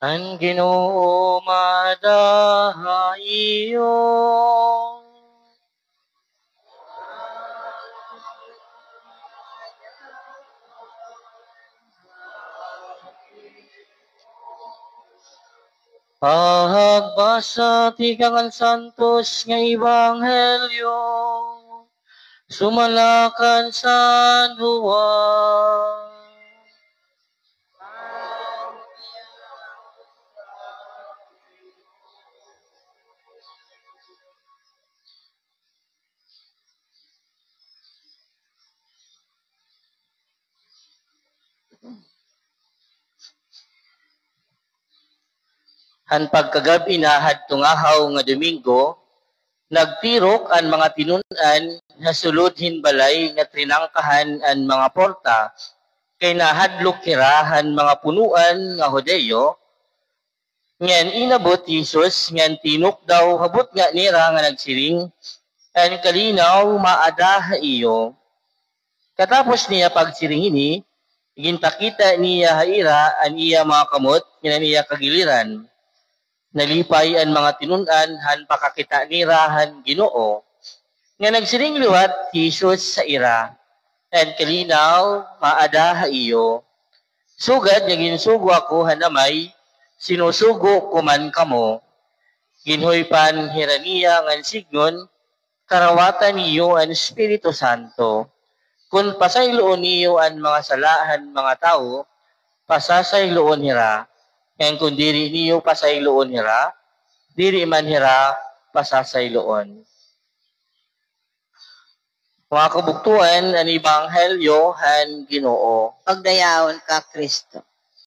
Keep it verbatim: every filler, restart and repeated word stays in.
An Ginoo maada ha iyo. Pagbasa tikang han Santos nga Ebanghelyo sumala kan San Juan. Han pagkagab-i na hadto nga haw nga Domingo, nagtirok an mga tinun-an ha sulod hin balay nga trinangkahan an mga porta, kay nahadlok hira han mga punoan nga Judio, ngan inabot hi Jesus ngan tinukdaw ha butnga nira nga nagsiring, "An kalinaw maada ha iyo." Katapos niya pagsiring hini, ginpakita niya ha ira an iya mga kamot ngan an iya kagiliran. Nalipay an mga tinun-an han pakakita nira han Ginoo. Nga nagsiring liwat hi Jesus ha ira, "An kalinaw maada ha iyo. Sugad nga ginsugo ako han Amay, sinusugo ko man kamo." Ginhuypan hira niya ngan sidngon, "Karawatan niyo an Espiritu Santo. Kon pasayloon niyo an mga sala han mga tawo, pasasayloon hira. Ngan kon diri niyo pasayloon hira, diri man hira pasasayloon." Mga kabugtoan, an Ebanghelyo han Ginoo. Pagdayawon ka, Kristo.